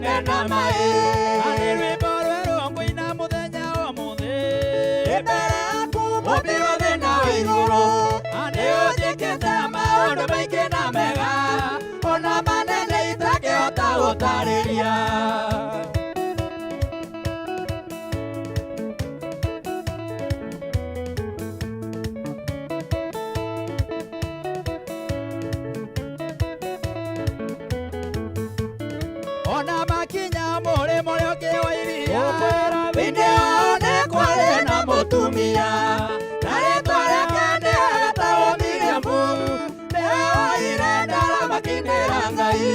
Na maĩ. Nĩ rwĩmbo rwerũ ngũina mũthenya ũmũthĩ. Mbere yaku mũmbi wa thĩ na igũrũ. Nĩ ũnjĩkĩte maũndũ maingĩ na mega, ona manene itangĩhota gũtarĩria. Ona makinya mũrĩmo ũrĩa ũngĩ wa iria. Thĩinĩ wao nĩ kwarĩ na mũtumia, na rĩtwa rĩake nĩ etagwo Miriamu, nĩwe woire ndarama makinĩra Ngai.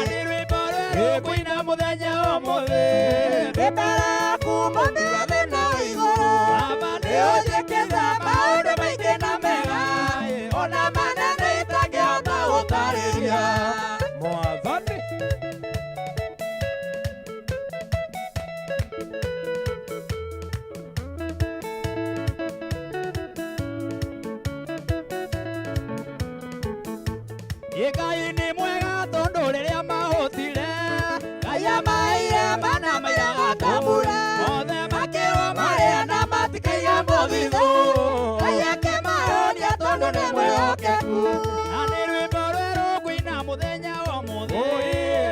Nĩ rwĩmbo rwerũ ngũina mũthenya ũmũthĩ. Mbere yaku mũmbi wa thĩ na igũrũ. Baba Nĩ ũnjĩkĩte maũndũ maingĩ na mega, ona manene itangĩhota gũtarĩria. Mwathani. Ngai nĩ mwega tondũ rĩrĩa mahũtire Ngai amaheire mana mairaga ta mbura, othe makĩrwo marĩa na matikaiga mũthithũ. Ngai akĩmahonia tondũ nĩ mwĩhokeku. Na nĩ rwĩmbo rwerũ ngũina mũthenya ũmũthĩ.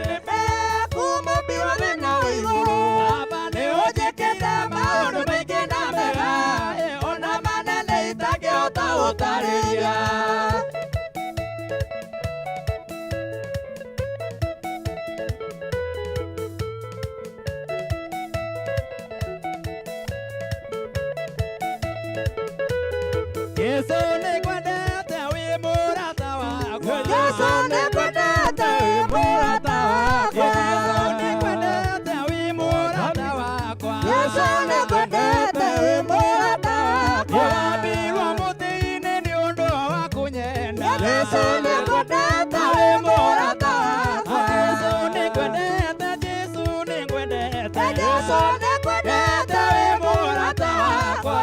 Mbere yaku mũmbi wa thĩ na igũrũ. Baba Nĩ ũnjĩkĩte maũndũ maingĩ na mega, ona manene itangĩhota gũtarĩria. Jesũ nĩ ngwendete wĩ mũrata wakwa. Jesũ nĩ ngwendete wĩ mũrata wakwa. Jesũ nĩ ngwendete wĩ mũrata wakwa. Jesũ nĩ ngwendete wĩ mũrata wakwa. Wambirwo mũtĩ-inĩ nĩ ũndũ wa kũnyenda. Jesũ nĩ ngwendete wĩ mũrata wakwa. Jesũ nĩ ngwendete, Jesũ nĩ ngwendete. Jesũ nĩ ngwendete wĩ mũrata wakwa.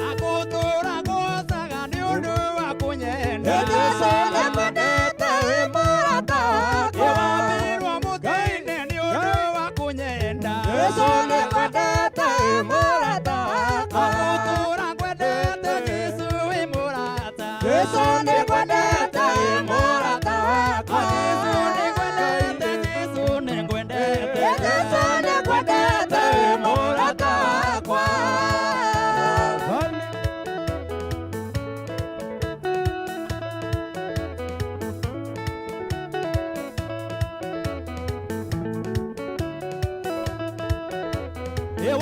Agũtũũra ngoocaga nĩ ũndũ wa kũnyenda. Jesũ nĩ ngwendete wĩ mũrata wakwa. Wambirwo mũtĩ-inĩ nĩ ũndũ wa kũnyenda. Jesũ nĩ ngwendete wĩ mũrata wakwa. Agũtũũra ngwendete, Jesũ wĩ mũrata. Jesũ nĩ ngwendete wĩ mũrata wakwa. Jesũ nĩ ngwendete, Jesũ nĩ ngwendete. Jesũ nĩ ngwendete wĩ mũrata wakwa.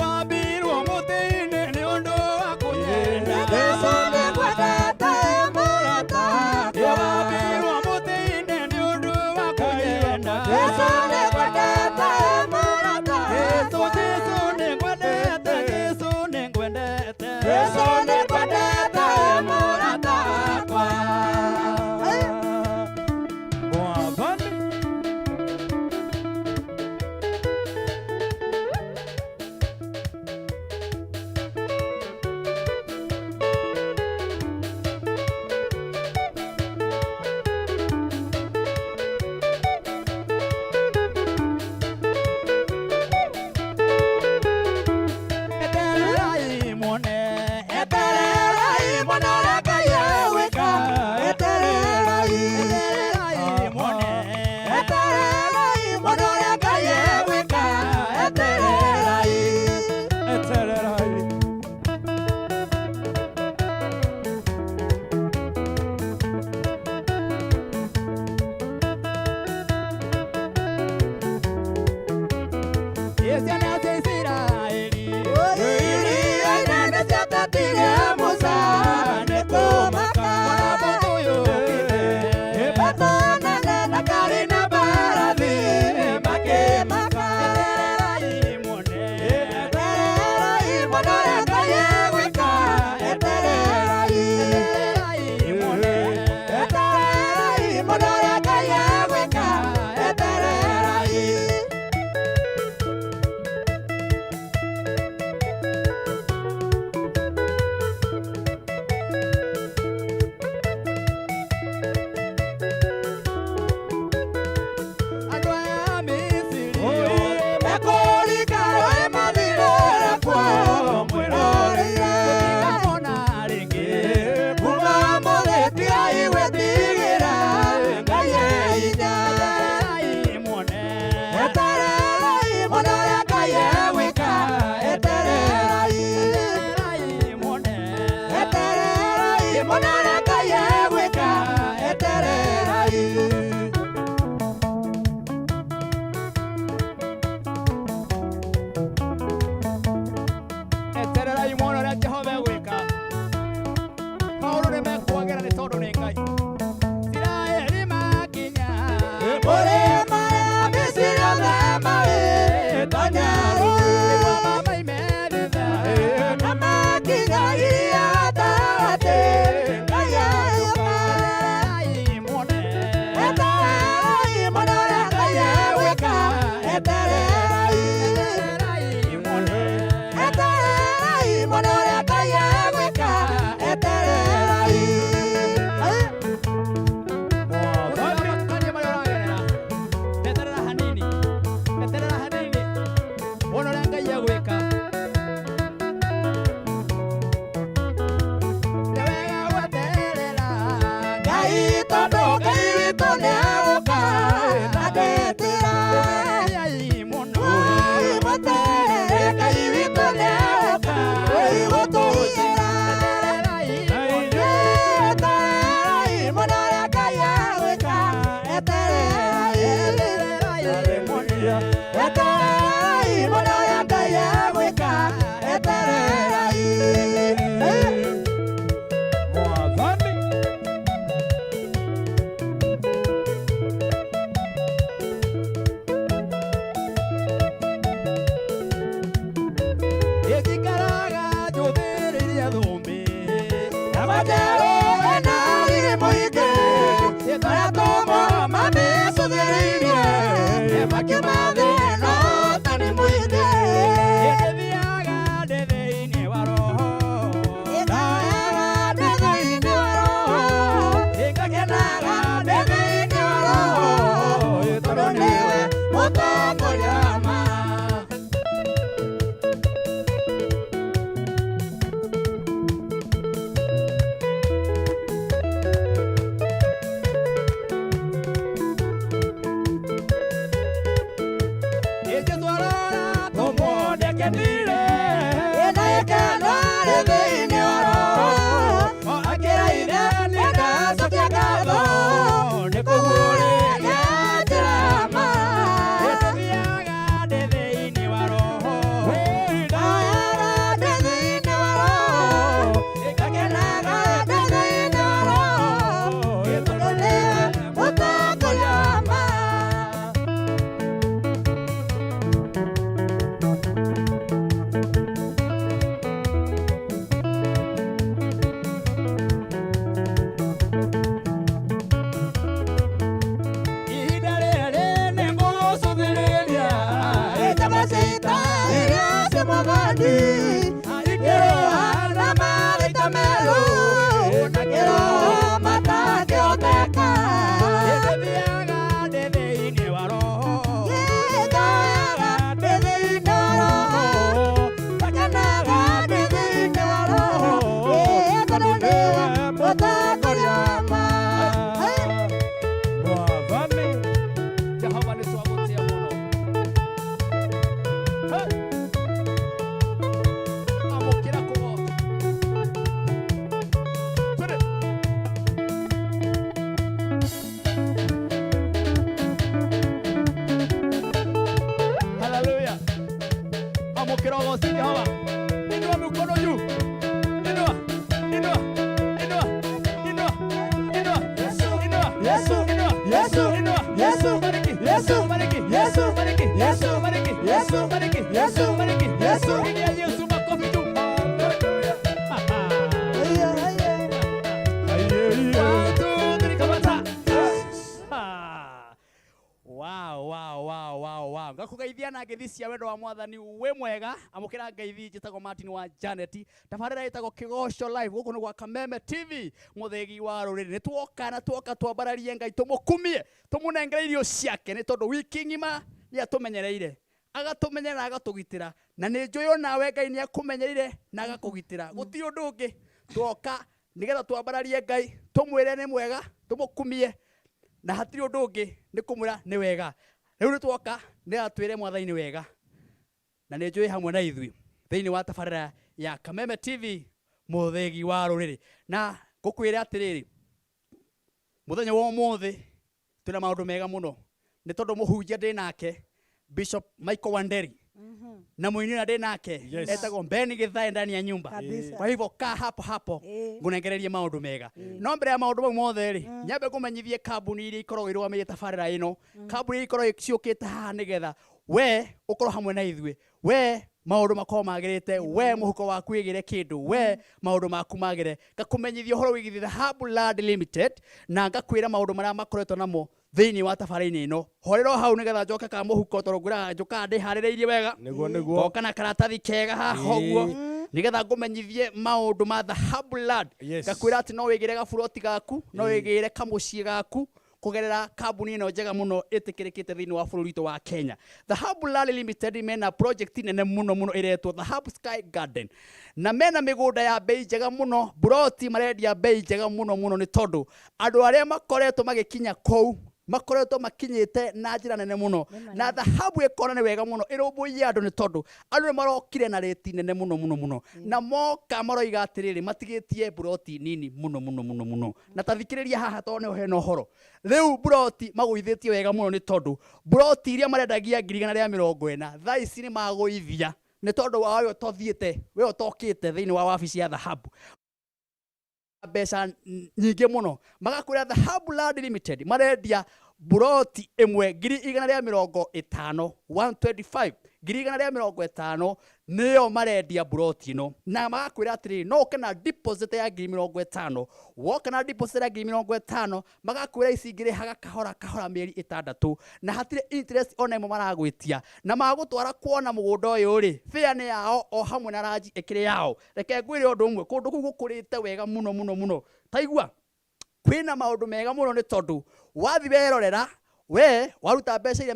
Wambirwo mũtĩ-inĩ nĩ ũndũ wa kũnyenda. Jesũ nĩ ngwendete wĩ mũrata wakwa. Wambirwo mũtĩ-inĩ nĩ ũndũ wa kũnyenda. Jesũ nĩ ngwendete wĩ mũrata Jesũ, wakwa. Jesũ nĩ ngwendete, Jesũ nĩ ngwendete. Jesũ nĩ ngwendete wĩ mũrata wakwa. Mwathani. Etererai muone, Etererai muone ũrĩa Ngai egwĩka. Etererai. Etererai muone, Etererai muone ũrĩa Ngai egwĩka. Etererai. Etererai. Ciana cia Isiraeli, Iria inene ciatetirie Musa nĩ kũmaka. Ona mbũtũ yũkĩte, Mbũtũ nene na ngari na mbarathi makĩmaka. Etererai muone, Etererai muone ũrĩa Ngai egwĩka. Etererai. Etererai muone, Etererai muone ũrĩa Ngai egwĩka. Etererai. Ngai egwĩka. Nĩ wega gweterera Ngai tondũ Ngai witũ nĩ egũka na ndetĩra. Ũmĩrĩriai mũno. Oi, mweterere Ngai witũ nĩ egũka, oi gũtũiyĩra. Etererai mũno. Etererai mũno ũrĩa Ngai egwĩka, etererai. Etererai mũno. Etererai mũno ũrĩa Ngai egwĩka, etererai. Mwathani. Ĩnjikaraga njũthĩrĩirie thũmbĩ. Nyamanjaro ĩna riri mũingĩ, arĩa atũmwo mamĩcũthĩrĩirie, makiuma thĩ no ta nĩ mũingĩ. Ĩndĩthiaga ndĩ thĩinĩ wa roho. Ĩthiaga ndĩ thĩinĩ wa roho, ĩngenaga ndĩ thĩinĩ wa roho, tondũ nĩwe mũtongoria wa ma. Ĩnjĩtwarora tũmũndekenire. Ĩna gĩkeno ndĩ thĩinĩ wa roho, akĩra ithe nĩndacokia ngatho, Nĩ kũguũrĩria kũguũrĩria njĩra ya ma. Ĩtũthiaga ndĩ thĩinĩ wa roho. Ndayaga ndĩ thĩinĩ wa roho, ngakenaga ndĩ thĩinĩ wa roho, tondũ nĩwe mũtongoria wa ma. Ihinda rĩrĩ nĩngũcũthĩrĩria. Ĩtabacĩta iria cia Mwathani, ikĩrũa na mathita merũ, na kĩroho matangĩhoteka. Ĩtũthiaga ndĩ thĩinĩ wa roho. Ĩthayaga ndĩ thĩinĩ wa roho, ngakenaga ndĩ thĩinĩ wa roho, ĩ tondũ nĩwe mũtongoria wa ma. Mwathani. Jehova nĩ twagũtĩa mũno. Hey! Amũkĩra kũgoca. Twende. Hallelujah. Amũkĩra ũgoci Jehova. Inua mikono juu. Inua, inua, inua, inua, inua, inua, Yesu, inua, Yesu, inua. Yesu, Bariki, Yesu, bariki, Yesu, bariki, Yesu, bariki, Yesu, bariki, Yesu, bariki. Yesu. Pigia Yesu makofi juu. Hallelujah. Haya, haya. One, two, three, kamata. Ah. Wow, wow, wow, wow, wow. Ngakũgeithia na ngeithi cia wendo wa mwathani wĩ mwega. Amũkĩra ngeithi njĩtagwo Martin wa Janet. Tabarĩra ĩtagwo Kĩgoco Live gũkũ nĩ gwa Kameme TV, mũthĩgi wa rũrĩrĩ. Nĩ tuoka na tuoka twambararie Ngai tũmũkumie, tũmũnengere irio ciake nĩ tondũ wiki ng'ima nĩ atũmenyereire. Agatũmenyerera agatũgitĩra na nĩ njũĩ onawe Ngai nĩ akũmenyereire na agakũgitĩra. Gũtirĩ ũndũ ũngĩ tuoka nĩgetha twambararie Ngai tũmwĩre nĩ mwega tũmũkumie na hatirĩ ũndũ ũngĩ nĩ kũmwĩra nĩ wega. Rĩu nĩ tuoka nĩgetha twĩre mwathani nĩ wega na nĩ njũĩ hamwe na ithuĩ thĩinĩ wa tabarĩra ya Kameme TV mũthĩgi wa rũrĩrĩ. Na ngũkwĩre atĩrĩrĩ, mũthenya wa ũmũthĩ twĩna maũndũ mega mũno nĩ tondũ mũhunjia ndĩ nake Bishop Michael Wanderi na mũini ũrĩa ndĩ nake Yes. etagwo Ben Githae ndani ya nyumba. Kabisa. Kwa hivyo kaa hapo hapo Eh. ngũnengererie maũndũ mega. No mbere ya maũndũ mau mothe rĩ, nyambe ngũmenyithie kambuni iria ikoragwo irũgamĩrĩire tabarĩra ĩno, kambuni iria ikoragwo ciũkĩte haha nĩgetha we ũkorwo hamwe na ithuĩ, we maũndũ makorwo magĩrĩte, we mũhuko waku wĩgĩre kĩndũ, we maũndũ maku magĩre. Ngakũmenyithia ũhoro wĩgiĩ Dhahabu Land Limited na ngakwĩra maũndũ marĩa makoretwo namo thĩinĩ wa tabarĩra-inĩ ĩno. Horera o hau nĩgetha njoke ka mũhuko tondũ ngwĩraga njũkaga ndĩharĩrĩirie wega. Nĩguo nĩguo. Ngoka na karatathi kega haha ũguo nĩgetha ngũmenyithie maũndũ ma Dhahabu Land. Yes. Ngakwĩra atĩ no wĩgĩre gaburoti gaku, no wĩgĩre kamũciĩ gaku. Kũgerera kambuni ĩno njega mũno ĩtĩkĩrĩkĩte thĩinĩ wa bũrũri witũ wa Kenya. Dhahabu Land Limited mena project nene mũno mũno ĩretwo Dhahabu Sky Garden, na mena mĩgũnda ya bei njega mũno, buroti marendia bei njega mũno mũno, nĩ tondũ andũ arĩa makoretwo magĩkinya kũu makoretwo makinyĩte na njĩra nene mũno, na dhahabu ĩkona nĩ wega mũno ĩrũmbũiye andũ, nĩ tondũ andũ nĩ marokire na rĩti nene mũno mũno mũno, na moka maroiga atĩrĩrĩ, matigĩtie buroti nini mũno mũno mũno mũno. Na ta thikĩrĩria haha, tondũ nĩho hena ũhoro. Rĩu buroti magũithĩtie wega mũno, nĩ tondũ buroti iria marendagia 140,000, thaa ici nĩ magũithia, nĩ tondũ wa we ũtothiĩte, we ũtokĩte thĩinĩ wa wabici ya dhahabu mbeca nyingĩ mũno. Magakwĩra Dhahabu Land Limited marendia buroti ĩmwe 150,000, 125, 150,000 nĩyo marendia buroti ĩno. Na magakwĩra atĩrĩrĩ, no ũke na deposit ya 50,000. Woka na deposit ya 50,000, magakwĩra ici ingĩrĩhaga kahora kahora mĩeri 6, na hatirĩ interest ona ĩmwe maragwĩtia. Na magũtwara kuona mũgũnda ũyũ rĩ, fare nĩ yao o hamwe na ranji ĩkĩrĩ yao. Reke ngwĩre ũndũ ũmwe, kũndũ kũu gũkũrĩte wega mũno mũno mũno. Taigua, kwĩna maũndũ mega mũno, nĩ tondũ wathi werorera, we waruta mbeca iria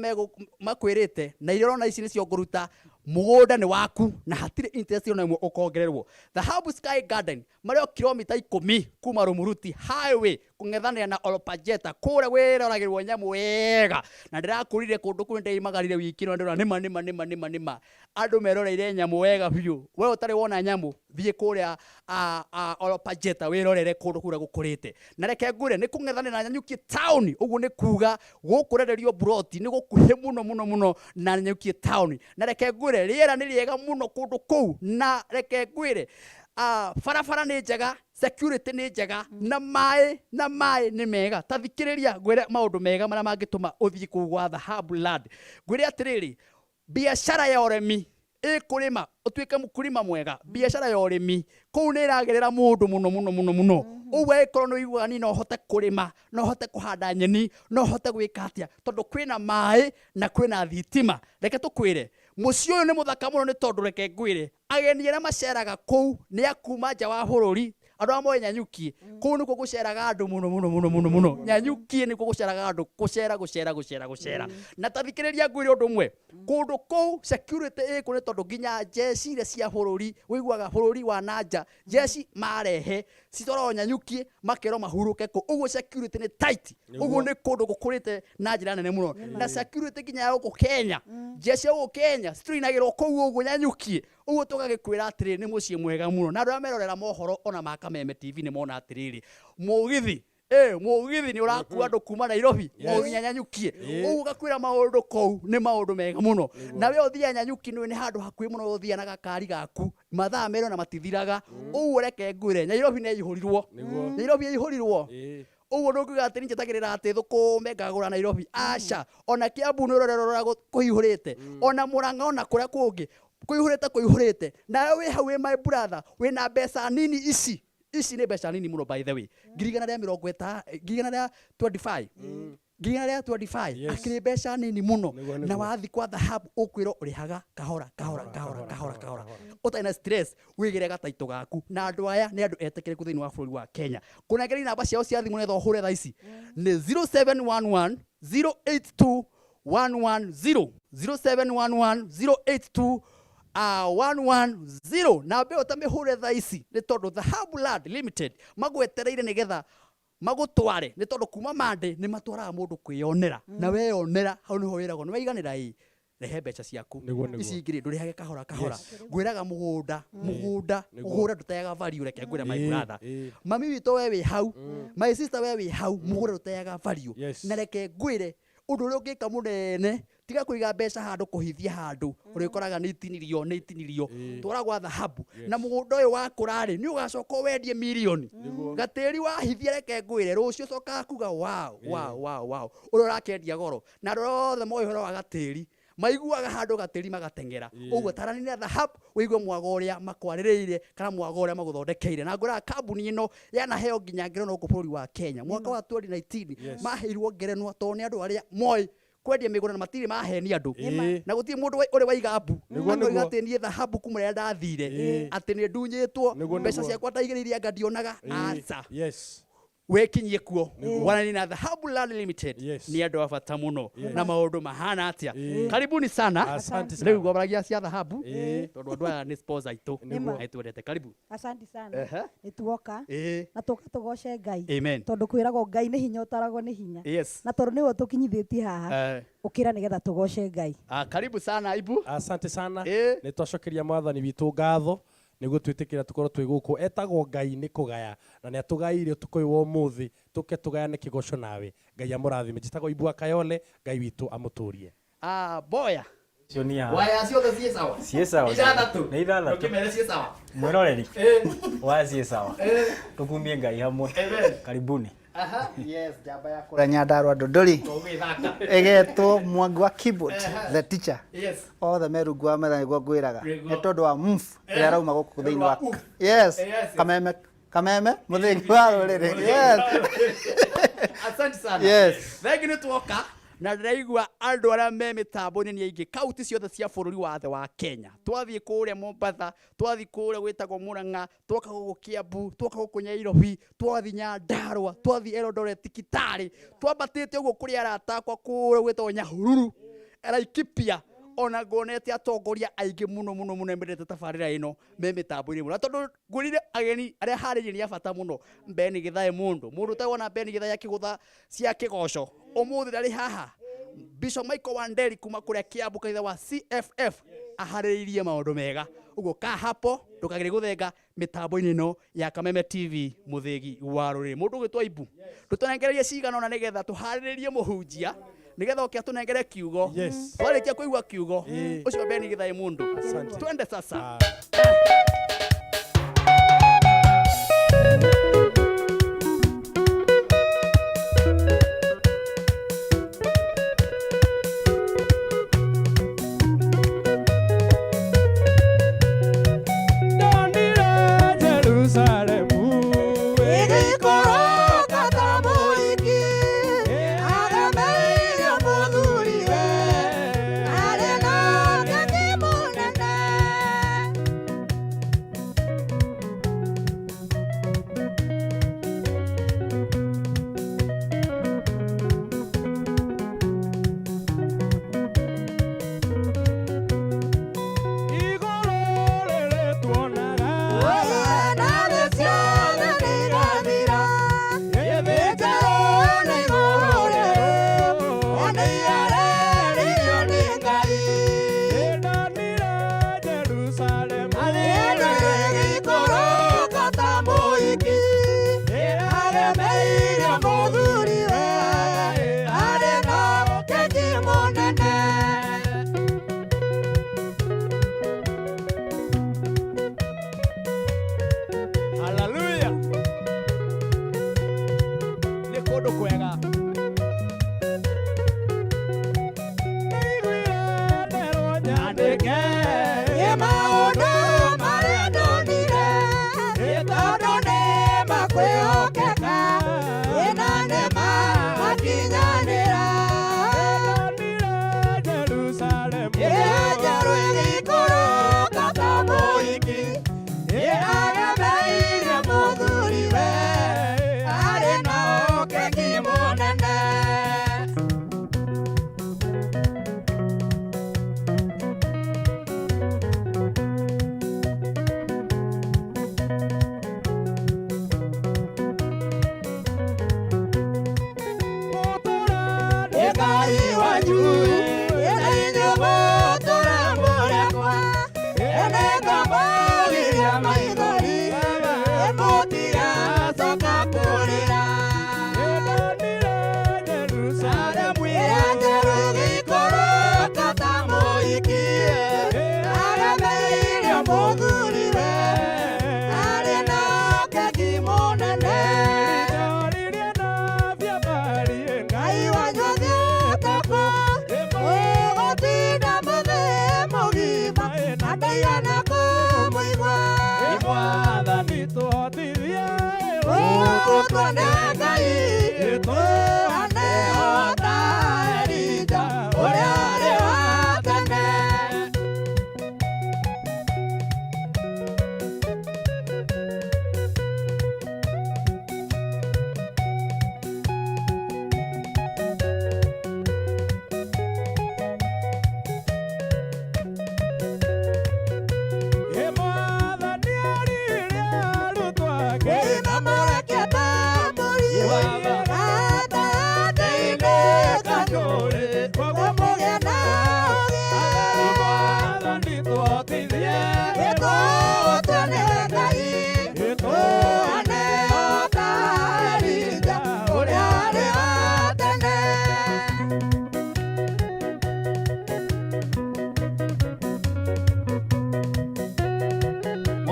makwĩrĩte na iria ũrona ici nĩcio ngũruta, mũgũnda nĩ waku na hatirĩ interest ona ĩmwe ũkongererwo. Dhahabu Sky Garden marĩ o kilomita 10 kuma Rumuruti Highway, kũng'ethanĩra na Olpajeta, kũrĩa wĩroragĩrwo nyamũ wega. Na ndĩrakũrire kũndũ kũu, nĩndeimagarire wiki ĩno, ndĩrona nĩma nĩma nĩma nĩma nĩma andũ meroreire nyamũ wega biũ. We ũtarĩ wona nyamũ, thiĩ kũrĩa Olpajeta wĩrorere kũndũ kũrĩa gũkũrĩte. Na reke ngwĩre, nĩ kũng'ethanĩra na Nanyuki town. Ũguo nĩ kuga gũkũ renderio buroti nĩ gũkuhĩ mũno mũno mũno na Nanyuki town. Na reke ngwĩre, rĩera nĩ rĩega mũno kũndũ kũu. Na reke ngwĩre, barabara nĩ njega, security nĩ njega, na maĩ nĩ mega. Ta thikĩrĩria ngwĩre maũndũ mega marĩa mangĩtũma ũthiĩ kũu gwa Dhahabu Land. Ngwĩre atĩrĩrĩ, biacara ya ũrĩmi, ĩkũrĩma ũtuĩke mkulima mwega, biacara ya ũrĩmi kũu nĩ ĩragerera mũndũ mũno mũno mũno mũno. Ũguo angĩkorwo nĩ ũiguaga niĩ no hote kũrĩma, no hote kũhanda nyeni, no hote gwĩka atĩa, tondũ kwĩna maĩ na kwĩna thitima. Reke tũkwĩre, mũciĩ ũyũ nĩ mũthaka mũno, nĩ tondũ reke ngwĩre, ageni arĩa maceraga kũu nĩ a kuma nja wa bũrũri. Andũ arĩa moĩ Nanyuki, kũu nĩkuo gũceraga andũ mũno mũno mũno mũno mũno. Nanyuki nĩkuo gũceraga andũ, gũcera gũcera gũcera gũcera. Na ta thikĩrĩria ngwĩre ũndũ ũmwe, kũndũ kũu security ĩkũ, nĩ tondũ nginya jeshi iria cia bũrũri, ũiguaga bũrũri wa nanja, jeshi marehe citwaragwo Nanyuki, makerwo mahurũke kũu. Ũguo security nĩ tight. Ũguo nĩ kũndũ gũkũrĩte na njĩra nene mũno, na security nginya ya gũkũ Kenya, jeshi ya gũkũ Kenya citũinagĩrwo kũu ũguo Nanyuki. Ũguo tũgagĩkwĩra atĩrĩrĩ, nĩ mũciĩ mwega mũno. Na andũ arĩa merorera mohoro ona ma Kameme TV nĩ mona atĩrĩrĩ, mũgithi mũgithi nĩ ũrakua andũ kuma Nairobi o nginya Nanyuki. Ũguo ngakwĩra maũndũ kũu nĩ maũndũ mega mũno. Na we ũthiaga Nanyuki, nĩ handũ hakuhĩ mũno, ũthiaga na gakari gaku mathaa 2 na matithiraga. Ũguo reke ngwĩre, Nairobi nĩ ĩihũrirwo. Nairobi ĩihũrirwo. Ũguo ndũngiuga atĩ njetagĩrĩra atĩ thũkũme ngagũra Nairobi, aca. Ona Kiambu nĩ ũrorera ũrĩa kũihũrĩte, ona Murang'a, ona kũrĩa kũngĩ kũihũrĩte kũihũrĩte. Nawe wĩ hau wĩ my brother, wĩna mbeca nini, ici ici nĩ mbeca nini mũno, by the way, 150,000, 125,000, 125,000. Akĩrĩ mbeca nini mũno. Na wathi kwa Dhahabu ũkwĩrwo ũrĩhaga kahora kahora kahora kahora kahora, ũtarĩ na stress, wĩgĩre gataitũ gaku. Na andũ aya nĩ andũ etĩkĩrĩku thĩinĩ wa bũrũri wa Kenya. Kũnengeria namba ciao cia thimũ nĩgetha ũhũre thaa ici nĩ 0711 082 110, 0711 082 110. Namba ĩyo ta mĩhũre thaa ici, nĩ tondũ Dhahabu Land Limited magwetereire nĩgetha magũtware, nĩ tondũ kuma mande nĩ matwaraga mũndũ kwĩyonera, na weyonera hau nĩho wĩragwo nĩ waiganĩra, ĩ rehe mbeca ciaku. Ici ingĩ rĩ, ndũrĩhage kahora kahora. Ngwĩraga mũgũnda, mũgũnda, mũgũnda ndũteaga value. Reke ngwĩre, my brother, mami witũ, we wĩ hau, my sister, we wĩ hau, mũgũnda ndũteaga value. Na reke ngwĩre ũndũ ũrĩa ũngĩka mũnene, tiga kũiga mbeca handũ, kũhithia handũ ũrĩkoraga nĩ itinirio, nĩ itinirio. Twara gwa Dhahabu, na mũgũnda ũyũ wakũra rĩ, nĩ ũgacoka wendie mirioni. Gatĩri wahithia, reke ngwĩre, rũciũ ũcokaga kuga wow, wow, wow, wow, ũrĩa ũrakendia goro. Na andũ arĩa othe moĩ ũhoro wa gatĩri maiguaga handũ gatĩri magateng'era. Ũguo taranĩria na Dhahabu, ũigue mwago ũrĩa makwarĩrĩire kana mwago ũrĩa magũthondekeire. Na ngwĩraga kambuni ĩno yanaheo nginya ngerenwa gũkũ bũrũri wa Kenya mwaka wa 2019. Maheirwo ngerenwa tondũ nĩ andũ arĩa moĩ kwendia mĩgũnda na matirĩ maheni andũ, na gũtirĩ mũndũ ũrĩ waiga mbu akoiga atĩ niĩ Dhahabu kuma rĩrĩa ndathire atĩ nĩ ndunyĩtwo mbeca ciakwa ndaigĩrĩire anga ndionaga, aca. Wekinyie kuo waranĩrie na Dhahabu Land Limited. Yes. Nĩ andũ a bata mũno na maũndũ mahana atĩa. Ĩĩ. Karibuni sana. Asante sana. Rĩu gwabaragia cia dhahabu Ĩĩ. tondũ andũ aya nĩ sponsor aitũ. Nĩguo. Na twendete. Karibu. Asante sana. Ehe. Nĩ tuoka Ĩĩ. na tũka tũgoce Ngai. Amen. Tondũ kwĩragwo Ngai nĩ hinya ũtaragwo nĩ hinya. Yes. Na tondũ nĩwe ũtũkinyithĩtie haha, Eh, ũkĩra nĩgetha tũgoce Ngai. ah, karibu sana Ibu. Asante sana. Ĩĩ. Nĩ twacokeria mwathani witũ ngatho nĩguo twĩtĩkĩra tũkorwo twĩ gũkũ. Etagwo Ngai nĩ kũgaya na nĩ atũgaĩire ũtukũ ũyũ wa ũmũthĩ tũke tũgayane kĩgoco nawe. Ngai amũrathime. Njĩtagwo Ibu wa Kayole. Ngai witũ amũtũrie. Ah, boya. Cio ni haha. Waya ciothe ciĩ sawa. Ciĩ sawa. Ithathatũ. Nĩ ithathatũ. Ndũkĩmere ciĩ sawa. Mwĩroreri Ĩĩ. wa ciĩ sawa. Ĩĩ. Tũkumie Ngai hamwe. Amen. Karibuni. Aha. Yes, njamba ya kũrĩa Nyandarua Ndũndũri Ũgĩthaka. ĩgetwo Mwangi wa keyboard, the teacher. Yes. Othe me rungu wa metha nĩguo ngwĩraga. Nĩguo. Nĩ tondũ wa mf ĩrĩa arauma gũkũ thĩinĩ wa Oof. yes, Yes. Kameme, Kameme mũthĩgi wa rũrĩrĩ. Yes. Asante sana. Yes. Thengi nĩ tuoka na ndĩraigua andũ arĩa me mĩtambo-inĩ nĩ aingĩ kaunti ciothe cia bũrũri wa thĩ wa Kenya. Twathiĩ kũrĩa Mombatha, twathiĩ kũrĩa gwĩtagwo Murang'a, twoka gũkũ Kiambu, twoka gũkũ Nyairobi, twathiĩ Nyandarua, twathiĩ Eldoret, Kitale, twambatĩte ũguo kũrĩ arata akwa kũrĩa gwĩtagwo Nyahururu, Laikipia, ona nguonete atongoria aingĩ mũno mũno mũno mendete tabarĩra ĩno me mĩtambo-inĩ mũno. Na tondũ ngwĩrire ageni arĩa harĩirie nĩ a bata mũno, Ben Githae mũndũ mũndũ ũtagwo Ben Githae akĩgũtha cia kĩgoco ũmũthĩ ndarĩ haha. Bishop Michael Wanderi kuma kũrĩa Kiambu kanitha wa CFF aharĩrĩirie maũndũ mega ũguo ka hapo ndũkagĩre gũthenga mĩtambo-inĩ ĩno ya Kameme TV mũthĩgi wa rũrĩrĩ. Mũndũ ũgwĩtwo Ibu, ndũtũnengererie cigana ũna nĩgetha tũharĩrĩrie mũhunjia nĩgetha oke atũnengere kiugo. Yes. Twarĩkia kũigua kiugo Ĩĩ. ũcio Ben Githae mũndũ. Asante. Twende sasa. Ah. Ndonire Jerusalemu. Ĩgĩikũrũka ta mũhiki, agemeire mũthuriwe, arĩ na ũgeni mũnene. Igũrũ rĩrĩ tuonaga. Oye, na thĩ ciothe nĩigathira, thĩ njerũ na igũrũ rĩerũ, na iarĩrĩirio nĩ Ngai. Ndonire Jerusalemu. Ĩgĩikũrũka ta mũhiki, agemeire mũthuriwe, arĩ na ũkeni mũnene. Haleluya. Nĩ kũndũ kwega. Ndaiguire nderwo nyandĩke. Nĩ maũndũ marĩa ndonire, tondũ nĩ makwĩhokeka, na nĩ makinyanĩra. Ndonire Jerusalemu. Njerũ ĩgĩikũrũka ta mũhiki, agemeire mũthuriwe, arĩ na ũkeni mũnene. Ngai wanyu, na inyuĩ mũtũũre mũrekwa, nĩngamũgiria maithori, mũtigacoka kũrĩra. Ndonire Jerusalemu. Njerũ ĩgĩikũrũka ta mũhiki, agemeire mũthuriwe, arĩ na ũkeni mũnene. Ndoririe na biabarie. Ngai wanyu athiĩte kũ? Ũgũtinda mũthĩ mũgima, na ndaigana kũmũigua. Mwathani tũhotithie. Ũgũtwo nĩ Ngai, tũhane o ta Elija ũrĩa arĩ wa tene.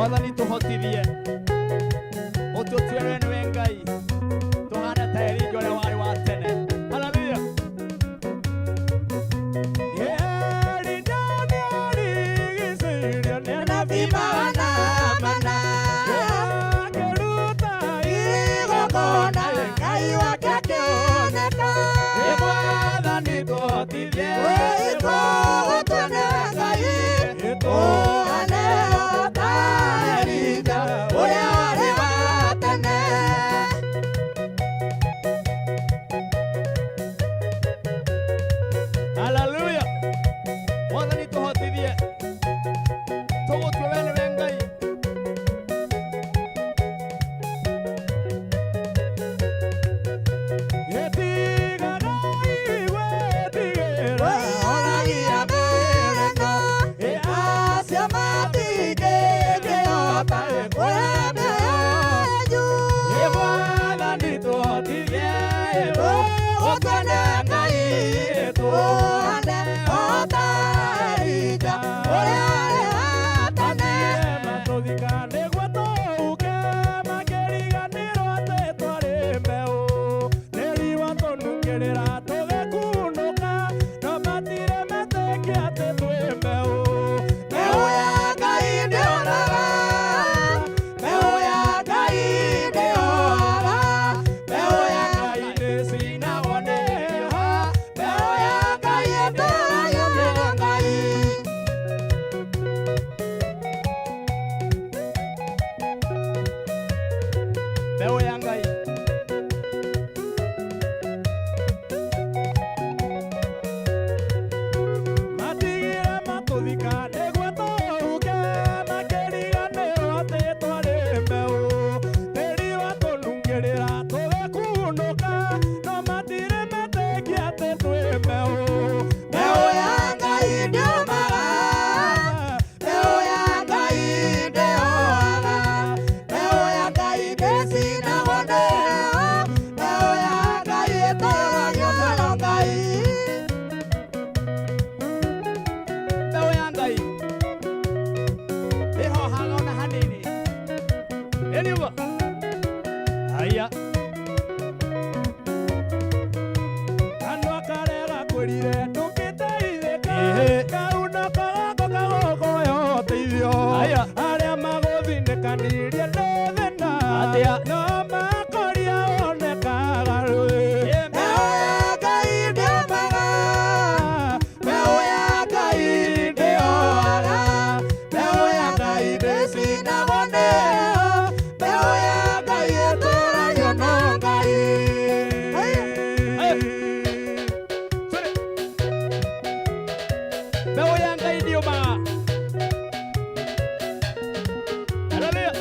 Mwathani tũhotithie ũtũtuĩre nĩwe Ngai tũhane ta Elija ũrĩa warĩ wa tene. Haleluya. Nabii mana mana igongona Ngai wake akĩoneka. Mwathani tũhotithie Tũgũtwene Ngai tũhane ta Elija ũrĩa warĩ wa tene. Haleluya. Mwathani tũhotithie tũgũtue we nĩwe Ngai. Oiyoragia mĩreno acio matingĩkĩhota kũremera yanyu. Mwathani tũhotithie Tũgũtwene Ngai tũhane o ta Elija ũrĩa warĩ wa tene. Mbeũ ya Ngai ndĩoraga, mbeũ ya Ngai ndĩoraga, mbeũ ya Ngai ndĩcinagwo nĩ heho, mbeũ ya Ngai ĩtũũragio nĩ Ngai. Mbeũ ya Ngai. Mbeũ ya Ngai ndĩũmaga, mbeũ ya Ngai ndĩoaga, mbeũ ya Ngai ndĩcinagwo nĩ heho, mbeũ ya Ngai ĩtũũragio nĩ Ngai. Mbeũ ya Ngai ĩhohaga ona hanini. Ĩni ũguo. Haya. Haya. Arĩa magũthindĩkanirie nĩ thĩna Atĩa? no makoria onekaga rũĩ. Mbeũ ya Ngai ndĩũmaga, mbeũ ya Ngai ndĩoaga, mbeũ ya Ngai ndĩcinagwo nĩ heho, mbeũ ya Ngai ĩtũũragio na Ngai. Mbeũ ya Ngai ndĩũmaga. Haleluya.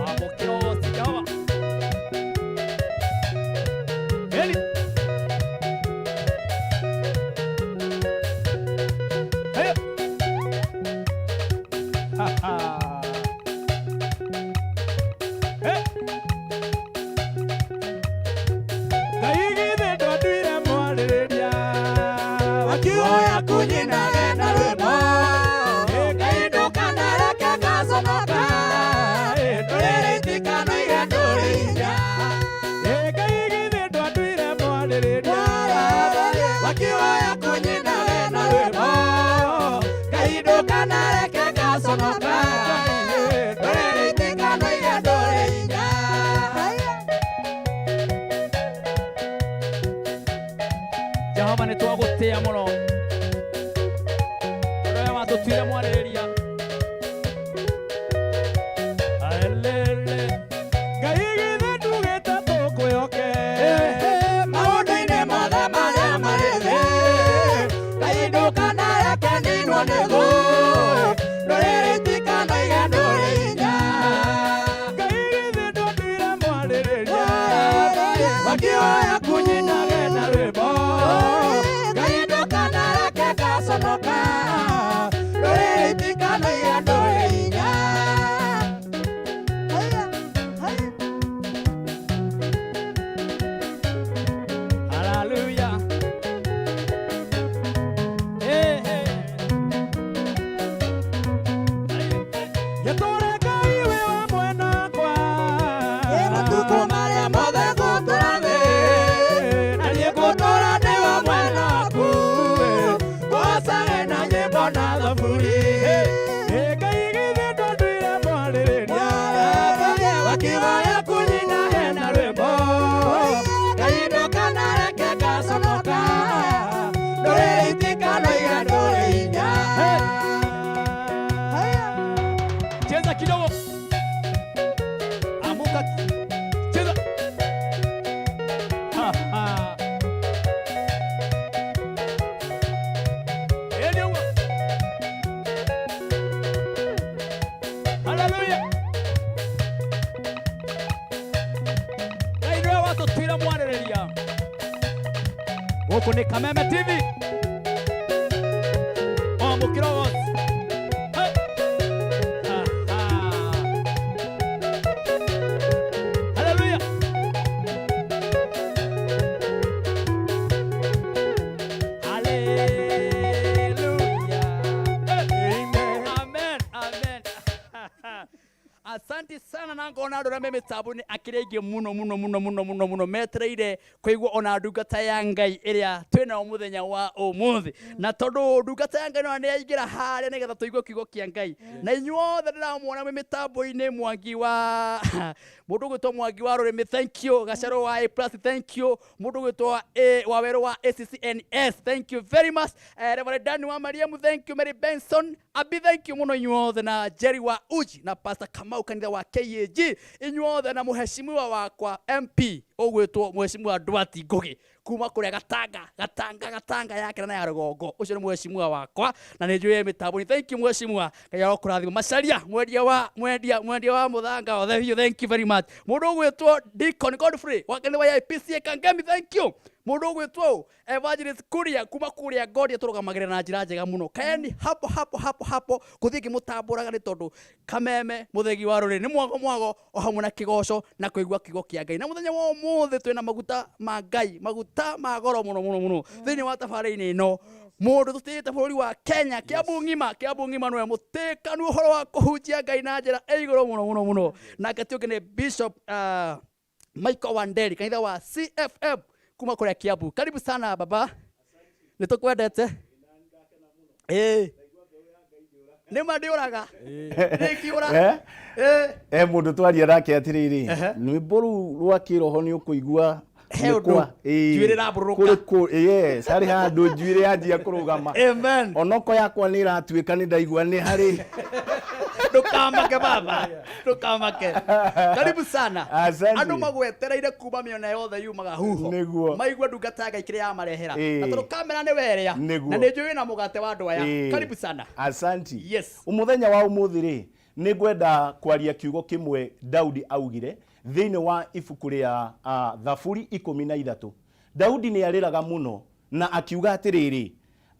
Amũkĩra ũgoci Jehova. Eli. Haya. Ha, ha. Hey. Ngai githĩ ndwanduire mwarĩrĩria Akiuga kunyinage na rwĩmbo, Ngai ndũkanareke ngaconoka, ndũrĩrĩ itikanoige ndũrĩ hinya. Ngai githĩ ndwanduire mwarĩrĩria Wakiuga kunyinage na rwĩmbo, Ngai ndũkanareke ngaconoka, ndũrĩrĩ itikanoige ndũrĩ hinya. Jehova nĩ twagũtĩa mũno tondũ we watũtuire mwarĩrĩria. Alele. Ngai githĩ ndugĩte tũkwĩhoke Maũndũ-inĩ mothe marĩa marĩ thĩ, Ngai ndũkanareke ninwo nĩ thũ, ndũrĩrĩ itikanoige ndũrĩ hinya. Ngai githĩ ndwanduire mwarĩrĩria Wakioya kunyinage na rwĩmbo Ngai ndũkanareke ngaconoka, ndũrĩrĩ itikanoige thaburi. Ngai githĩ ndũndũire mwarĩrĩria. Wakihoya kunyina hena rwĩmbo. Ngai ndũkanareke ngaconoka. Ndũrĩrĩ itikanoiga ndũrĩ hinya. Cheza kidogo. Amuka. Cheza. Ha, ha. Ende huo. Haleluya. Ngai nĩwe watũtuire mwarĩrĩria. Gũkũ nĩ Kameme TV. O mũkĩro wothe. Hey. Ha, ha. Hallelujah. Hallelujah. Amen. Amen. Amen. Asante sana na ngona andå arä a me mä tambo-inä akä aingä muno muno muno muno muno muno metereire kũigua ona ndungata ya ngai ĩrĩa twĩ nao mũthenya wa ũmũthĩ na tondũ ndungata ya ngai no nĩ yaingĩra harĩa nĩgetha tũigue kiugo kĩa ngai na inyuothe ndĩramuona mwĩ mĩtambo-inĩ mwangi wa mũndũ ũgwĩtwo mwangi wa rũrĩmĩ thank you gacerũ wa A plus thank you mũndũ ũgwĩtwo A wa werũ wa ACCNS thank you very much Reverend Dan wa Mariamu thank you Mary Benson Abi thank you muno inyuothe na Jerry wa Uji na Pastor Kamau kanitha wa KAG inyuothe na mũheshimiwa wakwa MP ũgwĩtwo mũheshimiwa Duarte Ngugi kuma kũrĩa Gatanga Gatanga Gatanga ya na ya rũgongo ũcio nĩ mũheshimiwa wakwa na nĩ njũĩ mĩtambo-inĩ thank you mũheshimiwa Ngai arokũrathima Macharia mwendia wa mwendia mwendia wa mũthanga othe biũ thank you very much mũndũ ũgwĩtwo Deacon Godfrey wa kanitha wa IPCA Kangemi thank you mũndũ ũgwĩtwo Evangelist Kuria kuma kuria Ngoria tũrũgamagĩrĩra na njĩra njega mũno kaeni hapo hapo hapo hapo gũthiĩ ngĩmũtambũraga nĩ tondũ kameme mũthegi wa rũrĩrĩ nĩ mwago mwago o hamwe na kĩgoco na kũigua kiugo kĩa ngai na mũthenya wa ũmũthĩ twĩna maguta ma ngai maguta ma goro mũno mũno mũno thĩinĩ wa tabarĩinĩ ĩno mũndũ tũtĩĩte bũrũri wa Kenya Kiambu ng'ima Kiambu ng'ima nĩwe mũtĩkanu ũhoro wa kũhunjia ngai na njĩra ĩ igũrũ mũno mũno mũno nake ti ũngĩ nĩ Bishop Michael Wanderi kanitha wa CFM kuma kũrĩa Kiambu karibu sana baba nĩ tũkwendete ĩĩ nĩ ma ndĩũraga ndĩkiũra Eh? ĩĩ e må ndå twaria nake atä rä rä rwä rå rwa kä roho nä å kå igua He ũndũ, njuĩrĩ ĩrambũrũrũka. yes harä handå njuä rä yanjia kå rå gama amen onoko yakwa nä ĩratuä ka nä ndaigua nä harä ndũkamake baba ndũkamake karibu sana Asante. andũ magwetereire kuma mĩona yothe yumaga huho Nĩguo. maigua ndungata ya ngai kĩrĩa yamarehera Ĩĩ. na tondũ kamera nĩ werĩa Nĩguo. na nĩ njũĩ wĩna mũgate wa andũ aya Ĩĩ. karibu sana asanti Yes. mũthenya wa ũmũthĩ rĩ nĩ ngwenda kwaria kiugo kĩmwe daudi augire thĩinĩ wa ibuku rĩa thaburi 13 daudi nĩ arĩraga mũno na akiuga atĩrĩrĩ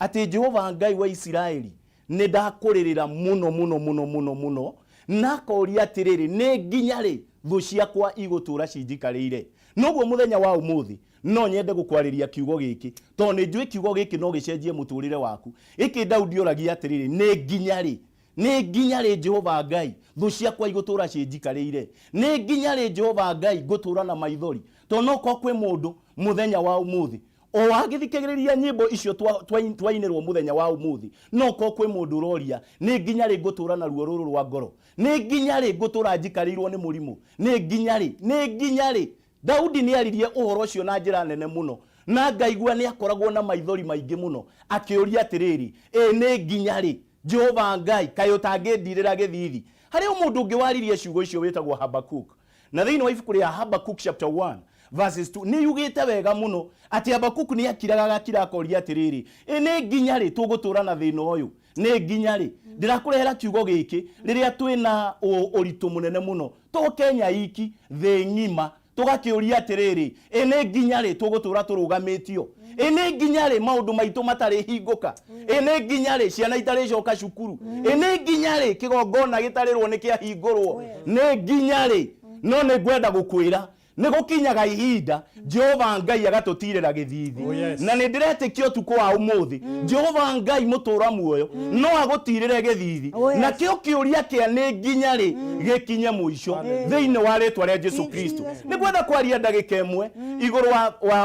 atĩ jehova ngai wa isiraeli nĩ ndakũrĩrĩra mũno mũno mũno mũno mũno na akoria atĩrĩrĩ nĩ nginya rĩ thũ ciakwa igũtũra cinjikarĩire noguo mũthenya wa ũmũthĩ no nyende gũkwarĩria kiugo gĩkĩ tondũ nĩ njũĩ kiugo gĩkĩ no gĩcenjie mũtũrĩre waku ĩkĩ daudi oragia atĩrĩrĩ nĩ nginya rĩ nĩ nginya rĩ jehova ngai thũ ciakwa igũtũra cinjikarĩire nĩ nginya rĩ jehova ngai ngũtũra na maithori tondũ no korwo kwĩ mũndũ mũthenya wa ũmũthĩ o wagĩthikĩrĩria nyĩmbo icio twainĩrwo mũthenya wa ũmũthĩ no korwo kwĩ mũndũ ũroria nĩ nginya rĩ ngũtũra na ruo rũrũ rwa ngoro nĩ nginya rĩ ngũtũra njikarĩirwo nĩ mũrimũ nĩ nginya rĩ nĩ nginya rĩ daudi nĩ aririe ũhoro ũcio na njĩra nene mũno na ngaigua nĩ akoragwo na maithori maingĩ mũno akĩũria atĩrĩrĩ ĩ nĩ nginya rĩ jehova ngai kaĩ ũtangĩndirĩra gĩthithi harĩ o mũndũ ũngĩ waririe ciugo icio wĩtagwo habakuk na thĩinĩ wa ibuku rĩa habakuk chapter 1 verses 2 nĩ yugĩte wega mũno atĩ habakuk nĩ akiraga agakira akoria atĩrĩrĩ ĩ nĩ nginya rĩ tũgũtũra na thĩna ũyũ nĩ nginya rĩ ndĩrakũrehera kiugo gĩkĩ rĩrĩa twĩna ũritũ mũnene mũno to kenya iki thĩ ng'ima tũgakĩũria atĩrĩrĩ ĩ nĩ nginya rĩ tũgũtũra tũrũgamĩtio ĩ nĩ nginya rĩ maũndũ maitũ matarĩ hingũka ĩ nĩ nginya rĩ ciana itarĩcoka cukuru ĩ nĩ nginya rĩ kĩgongona gĩtarĩrwo nĩ kĩahingũrwo nĩ nginya rĩ no nĩ ngwenda gũkwĩra Nĩ gũkinyaga ihinda Jehova Ngai agatũtirĩra gĩthithi. Oh, yes. Na nĩ ndĩretĩkia ũtukũ wa ũmũthĩ Jehova Ngai mũtũra muoyo no agũtirĩre gĩthithi. Oh, yes. Na kĩo kĩũria kĩa nĩ nginya rĩ gĩkinye mũico thĩinĩ wa rĩtwa rĩa Jesu Kristo. Nĩ ngwenda kwaria ndagĩka ĩmwe igũrũ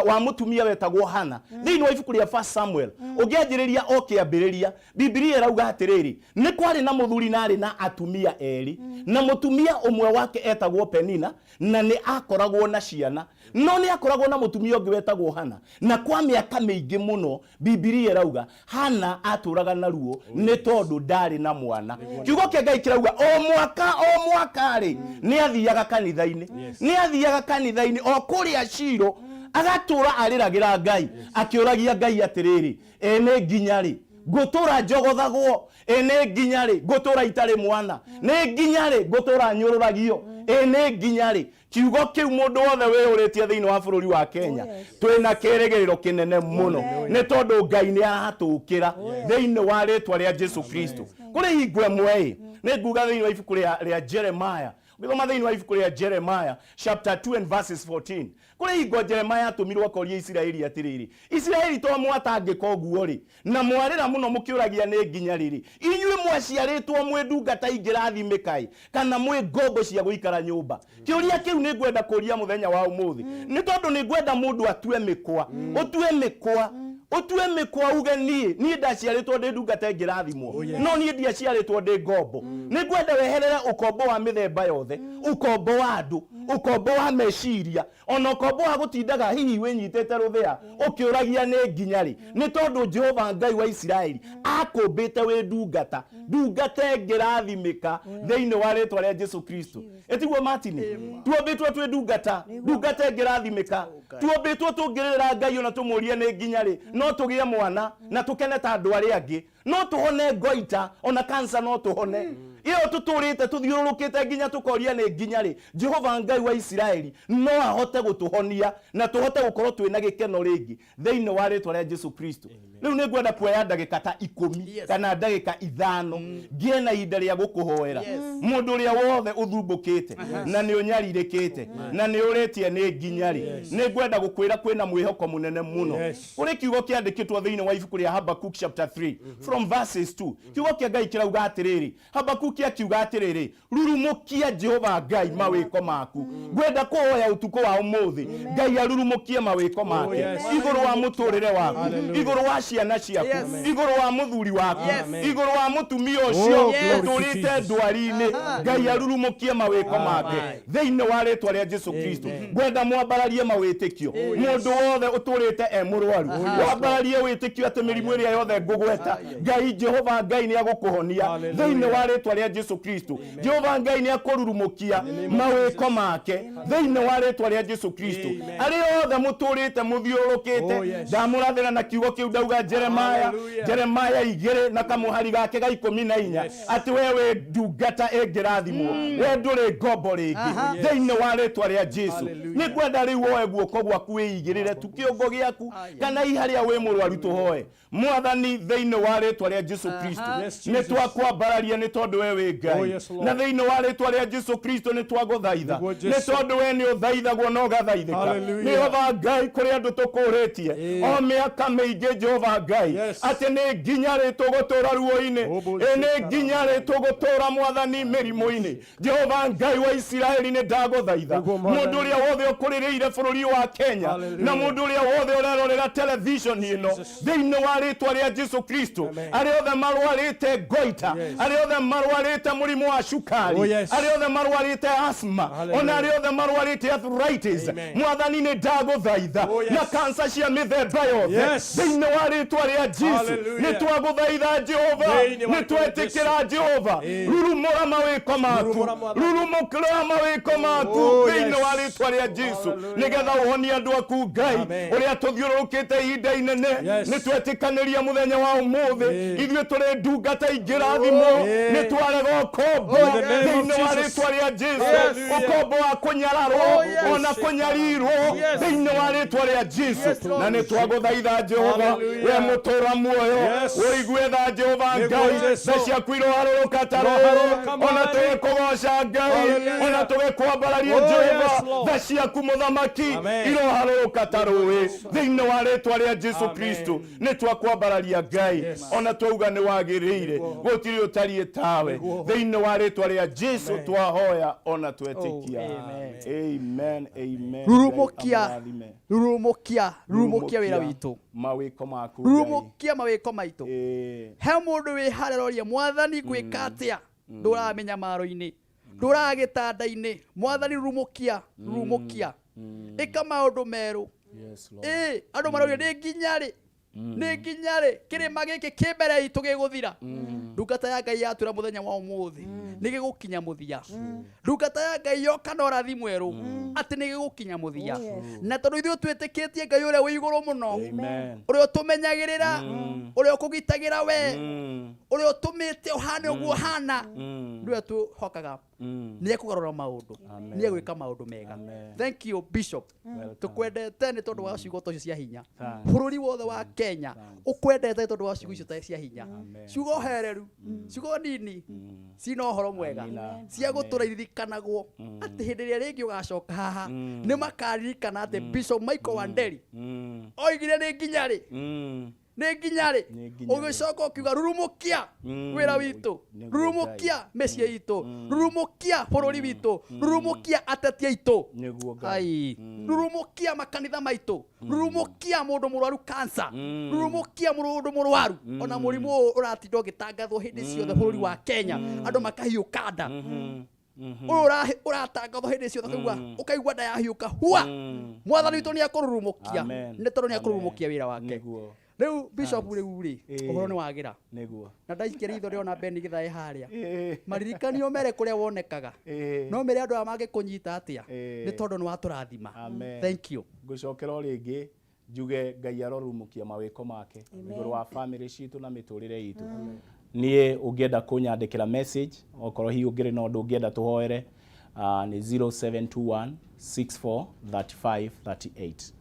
wa mũtumia wetagwo Hana thĩinĩ wa ibuku rĩa First Samuel. Ũngĩanjĩrĩria o kĩambĩrĩria, Bibilia ĩrauga atĩrĩrĩ, nĩ kwarĩ na mũthuri na arĩ na atumia erĩ, na mũtumia ũmwe wake etagwo Penina, na nĩ akoragwo na ciana, no nĩ akoragwo na mũtumia ũngĩ wetagwo Hana. Na kwa mĩaka mĩingĩ mũno Bibilia ĩrauga Hana atũraga na ruo nĩ tondũ ndarĩ na mwana. Kiugo kĩa Ngai kĩrauga o mwaka o mwaka rĩ, nĩ athiaga kanitha-inĩ, nĩ athiaga kanitha-inĩ o kũrĩa Shilo, agatũra arĩragĩra Ngai, akĩũragia Ngai atĩrĩrĩ, ĩ nĩ nginya rĩ ngũtũra njogothagwo? Ĩ nĩ nginya rĩ ngũtũra itarĩ mwana? Nĩ nginya rĩ ngũtũra nyũrũragio? Ĩ nĩ nginya rĩ? Kiugo kĩu mũndũ wothe wĩyũrĩtie thĩinĩ wa bũrũri wa Kenya, twĩna kĩrĩgĩrĩro kĩnene mũno nĩ tondũ Ngai nĩ aratũkĩra thĩinĩ wa rĩtwa rĩa Jesu Kristo. Kũrĩ hingo ĩmwe ĩ nĩ nguga thĩinĩ wa ibuku rĩa Jeremiah, ũgĩthoma thĩinĩ wa ibuku rĩa Jeremiah chapter 2 and verses 14, kũrĩ hingo Jeremiah atũmirwo akorie Isiraeli atĩrĩrĩ, Isiraeli to mwatangĩka ũguo rĩ, na mwarĩra mũno mũkĩũragia nĩ nginya rĩrĩ, inyuĩ mwaciarĩtwo mwĩ ndungata ingĩrathimĩka ĩ, kana mwĩ ngombo cia gũikara nyũmba? Kĩũria kĩu nĩ ngwenda kũria mũthenya wa ũmũthĩ, nĩ tondũ nĩ ngwenda mũndũ atue mĩkwa, ũtue mĩkwa, ũtue mĩkwa uge niĩ ndaciarĩtwo ndĩ ndungata ĩngĩrathimwo, no niĩ ndiaciarĩtwo ndĩ ngombo. Nĩ ngwenda weherere ũkombo wa mĩthemba yothe, ũkombo wa andũ, ũkombo wa meciria, ona ũkombo wa gũtindaga hihi wĩnyitĩte rũthĩa ũkĩũragia nĩ nginya rĩ, nĩ tondũ Jehova Ngai wa Isiraeli akũmbĩte wĩ ndungata, ndungata ĩngĩrathimĩka thĩinĩ wa rĩtwa rĩa Jesu Kristo. Ĩtiguo Martin? Tuombĩtwo twĩ ndungata, ndungata ĩngĩrathimĩka. Tuombĩtwo tũngĩrĩrĩra Ngai ona tũmũrie nĩ nginya rĩ, no tũgĩe mwana na tũkene ta andũ arĩa angĩ. No tũhone ngoita, ona kansa no tũhone. Ĩyo tũtũrĩte tũthiũrũrũkĩte nginya tũkoria nĩ nginya rĩ, Jehova Ngai wa Isiraeli no ahote gũtũhonia na tũhote gũkorwo twĩna gĩkeno rĩngĩ thĩinĩ wa rĩtwa rĩa Jesu Kristo. Rĩu nĩ ngwenda kuoya ndagĩka ta 10 kana ndagĩka 5 ngĩe na ihinda rĩa gũkũhoera. Mũndũ ũrĩa wothe ũthumbũkĩte na nĩ ũnyarirĩkĩte na nĩ ũrĩtie nĩ nginya rĩ, nĩ ngwenda gũkwĩra kwĩna mwĩhoko mũnene mũno. Kũrĩ kiugo kĩandĩkĩtwo thĩinĩ wa ibuku rĩa Habakkuk chapter 3 from verses 2. Kiugo kĩa Ngai kĩrauga atĩrĩrĩ, Habakuki akiuga atĩrĩrĩ, rurumũkia Jehova Ngai mawĩko maku. Ngwenda kũhoya ũtukũ wa ũmũthĩ Ngai arurumũkie mawĩko make igũrũ wa mũtũrĩre waku, igũrũ wa ciana ciaku, igũrũ wa mũthuri waku, igũrũ wa mũtumia ũcio ũtũrĩte ndwari-inĩ. Ngai arurumũkie mawĩko make thĩinĩ wa rĩtwa rĩa Jesu Kristo. Ngwenda mwambararie mawĩtĩkio, mũndũ wothe ũtũrĩte e mũrwaru, wambararie wĩtĩkio atĩ mĩrimũ ĩrĩa yothe ngũgweta Ngai Jehova Ngai nĩ agũkũhonia thĩinĩ wa rĩtwa rĩa Jesu Kristo. Jehova Ngai nĩ akũrurumũkia mawĩko make thĩinĩ wa rĩtwa rĩa Jesu Kristo. Arĩa othe mũtũrĩte mũthiũrũrũkĩte, ndamũrathĩra na kiugo kĩu ndauga Jeremiah, Jeremiah 2 na kamũhari gake ga 14, atĩ we wĩ ndungata ĩngĩrathimwo, we ndũrĩ ngombo rĩngĩ thĩinĩ wa rĩtwa rĩa Jesu. Nĩ ngwenda rĩu woe guoko gwaku wĩigĩrĩre tu kĩongo gĩaku kana hihi harĩa wĩ mũrwaru tũhoe Mwathani thĩinĩ wa rĩtwa rĩa Jesu Kristo. Nĩ twakwambararia nĩ tondũ we wĩ Ngai, na thĩinĩ wa rĩtwa rĩa Jesu Kristo nĩ twagũthaitha nĩ tondũ we nĩ ũthaithagwo na ũgathaithĩka. Jehova Ngai, kũrĩ andũ tũkũrĩtie o mĩaka mĩingĩ Jehova Ngai atĩ nĩ nginya rĩ tũgũtũra ruo-inĩ, ĩ nĩ nginya rĩ tũgũtũra Mwathani mĩrimũ-inĩ. Jehova Ngai wa Isiraeli, nĩ ndagũthaitha mũndũ ũrĩa wothe ũkũrĩrĩire bũrũri wa Kenya na mũndũ ũrĩa wothe ũrerorera television ĩno thĩinĩ wa rĩtwa rĩa Jesu Kristo, arĩa othe marwarĩte goita, arĩa othe marwarĩte mũrimũ wa cukari, arĩa othe marwarĩte asthma, ona arĩa othe marwarĩte arthritis, Mwathani nĩ ndagũthaitha na kansa cia mĩthemba yothe thĩinĩ wa rĩtwa rĩa Jesu, nĩ twagũthaitha Jehova, nĩ twetĩkĩra Jehova, rurumũra mawĩko maku, rurumũkĩra mawĩko maku thĩinĩ wa rĩtwa rĩa Jesu, nĩgetha ũhonie andũ aku Ngai ũrĩa tũthiũrũrũkĩte ihinda inene. Nĩ twetĩkanĩria mũthenya wa ũmũthĩ, ithuĩ tũrĩ ndungata ingĩrathimwo, nĩ twarega wa ũkombo In the name of thĩinĩ wa Jesus. rĩtwa rĩa Jesu Hallelujah. ũkombo wa kũnyararwo Oh, yes. ona kũnyarirwo Yes. thĩinĩ wa rĩtwa rĩa Jesu Yes, Lord. na nĩ twagũthaitha Jehova Hallelujah. we mũtũra muoyo Yes. ũigue tha Jehova Nĩguo Ngai Jesu. tha ciaku iroharũrũka ta rũĩ Iroharũrũka, ona Mwathani. tũgĩkũgoca Ngai Hallelujah. ona tũgĩkwambararia Oh, yes, Jehova Lord. tha ciaku mũthamaki Amen. iroharũrũka ta rũĩ thĩinĩ wa rĩtwa rĩa Jesu Amen. Kristo nĩ twakwambararia Ngai Yes. ona twauga nĩ wagĩrĩire gũtirĩ ũtariĩ tawe thĩinĩ wa rĩtwa rĩa Jesu twahoya ona twetĩkia Oh, amen. amen amen Rurumukia. Ngai amũrathime. Rurumukia, rurumukia wĩra witũ. Mawĩko maku Ngai. Rurumukia mawĩko maitũ. Ĩĩ. He mũndũ wĩ harĩa aroria mwathani ngwĩka atĩa ndũraga mĩnyamaro-inĩ ndũraga gĩtanda-inĩ mwathani rurumukia rurumukia ĩka maũndũ merũ Yes, Lord. ĩ andũ marauria nĩ nginya rĩ nĩ nginya rĩ kĩrĩma gĩkĩ kĩ mbere itũ gĩgũthira ndungata ya ngai yatwĩra mũthenya wa ũmũthĩ nĩ gĩgũkinya mũthia ndungata ya ngai yoka na ũrathi mwerũ atĩ nĩ gĩgũkinya mũthia Oh, yes. na tondũ ithuĩ twĩtĩkĩtie ngai ũrĩa wĩ igũrũ mũno Amen. ũrĩa ũtũmenyagĩrĩra ũrĩa ũkũgitagĩra we ũrĩa ũtũmĩte ũhane ũguo ũhana nĩwe tũhokaga nĩ ekũgarũra maũndũ Amen. nĩ egwĩka maũndũ mega Amen. thank you bishop Welcome. tũkwendete nĩ tondũ wa ciugo ta icio cia hinya Thanks. bũrũri wothe wa Kenya ũkwendete nĩ tondũ wa ciugo icio ta cia hinya Amen. ciugo hereru ciugo nini cina ũhoro mwega Amina. cia gũtũra iririkanagwo atĩ hĩndĩ ĩrĩa rĩngĩ ũgacoka haha nĩ makaririkana atĩ Bishop Michael Wanderi oigire nĩ nginya rĩ nĩ nginya rĩ Nĩ nginya rĩ. ũgĩcoka ũkiuga rurumukia wĩra witũ Nĩguo rurumukia mĩciĩ itũ rurumukia bũrũri witũ rurumukia ateti aitũ Nĩguo Ngai. ai rurumukia makanitha maitũ rurumukia mũndũ mũrwaru kansa rurumukia mũndũ mũrwaru ona mũrimũ ũyũ ũratinda ũgĩtangathwo hĩndĩ ciothe bũrũri wa Kenya andũ makahiũka nda ũyũ ũratangathwo hĩndĩ ciothe ũkaigua ũkaigua nda yahiũka hua mwathani witũ nĩ akũrurumukia Amen. nĩ tondũ nĩ Amen. akũrurumukia wĩra wake Nĩguo. rĩu bishop rĩu rĩ Ĩĩ. ũhoro nĩ wagĩra Nĩguo. na ndaikia ritho rĩona Ben gĩthaĩ harĩa Ĩĩ. maririkanio mere kũrĩa wonekaga Ĩĩ. no mere andũ aya mangĩkũnyita atĩa Ĩĩ. nĩ tondũ nĩ watũrathima Amen. thank you Ngũcokera o rĩngĩ njuge Ngai arorumukia mawĩko make igũrũ wa family citũ na mĩtũrĩre itũ niĩ ũngĩenda kũnyandĩkĩra message okorwo hihi ũngĩrĩ na ũndũ ũngĩenda tũhoere nĩ 0721 64 35 38